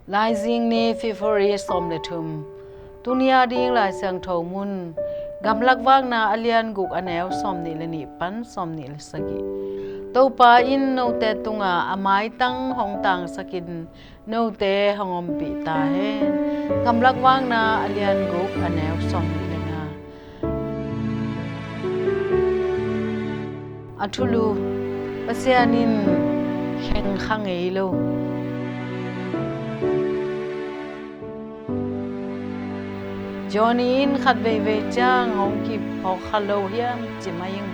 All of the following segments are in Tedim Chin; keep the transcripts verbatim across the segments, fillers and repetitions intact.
Laizing ni, February sawm le thum. Tuni a ding Lai Siangtho mun, Gamlak Vakna a lian guk, a neu sawm nih le nih pan sawm nih le sagih. Topa in note tungah a maitang hong tangsakin note hong ompih ta hen. Gamlak Vakna a lian guk, a neu sawm nih le nga. A thulu: Pasian in kheng kha ngei lo. Johnny in khat veivei ciang hong kiphawk kha lo hiam ci mai ing,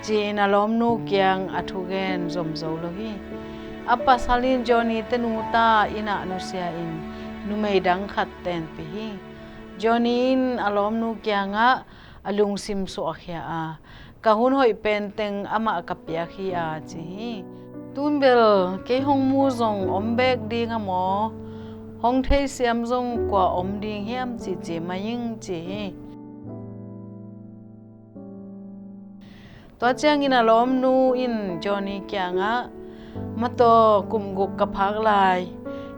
ci-in a lawmnu kiang a thugen zom zo lo hi. A pasal in Johnny te nu ta inn ah nusia in numei dang khat tenpih hi. Johnny in a lawmnu kiangah a lungsim suahkhia a, "Ka hun hoih penteng amah ka piak hi," a ci hi. "Tun bel kei hong mu zong om beek ding a maw? Hong theisiam zong kua om ding hiam?" ci ci mai ing, ci hi. Tua ciangin a lawmnu in Johnny kiangah, "Mataw, kum guk ka phak lai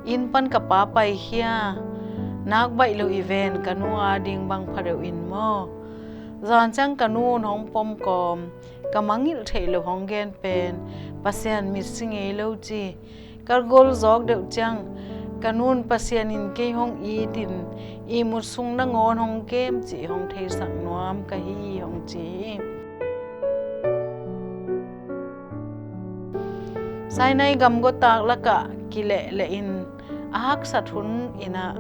inn pan ka pa paikhia, nak baih lo hi ven, ka nu a ding bang pha deuh in maw? Zan ciang ka nu in hong pom kawm, ka mangngilh theih loh hong gen pen Pasian mitsi ngei lo ci. Ka gol zawk deuh ciang ka nu in Pasian in kei hong itin ihmut sung nangawn hong kem cih hong theisak nuam ka hi," hong ci hi. Sinai gamgawtak lakah kilehleh in a haksat hun in ah,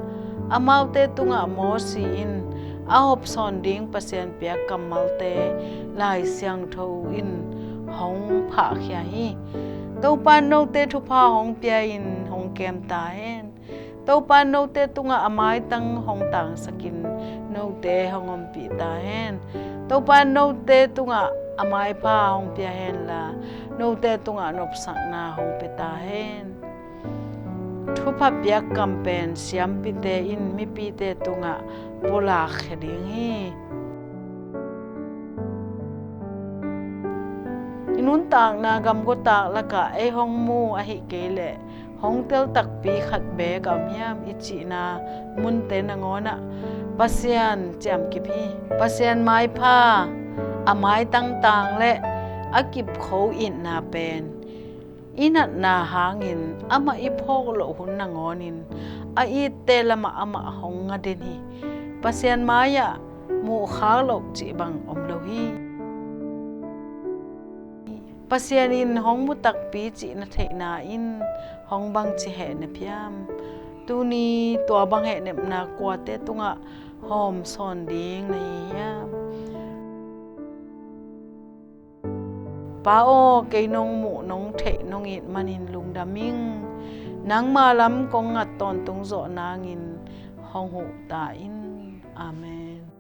amaute tungah Mosi in a hopsawn ding Pasian piak kammalte Lai Siangtho in hong phahkhia hi. "Topa in note thupha hong pia-in hong kem ta hen. Topa in note tungah a maitang hong tangsakin note hong ompih ta hen. Topa in note tungah a maipha hong pia henla, note tungah nopsakna hong pia ta hen." Thupha piak kam pen siampite in mipite tungah pulakkhia ding hi. I nuntakna gamgawtak lakah ei hong mu ahih kei leh hong tel takpi khat beek a om hiam i cihna munte nangawnah Pasian ciamkip hi. Pasian maipha, a maitang tang le a kipkho itna pen i natna hangin amah i phawk loh hun nangawnin a itte lamah amah hong nga den hi. Pasian mai-ah muhkhak loh cih bang om lo hi. Pasian in hong mu takpi cih na theihna in hong bangci hehnep hiam? Tuni tua bang hehnepna kuate tungah hawmsawn ding na hi hiam? Pa aw, kei nong muh nong theih nong it manin lungdam ing. Nangma lam kong ngat tawntung zawh nangin hong huh ta in. Amen.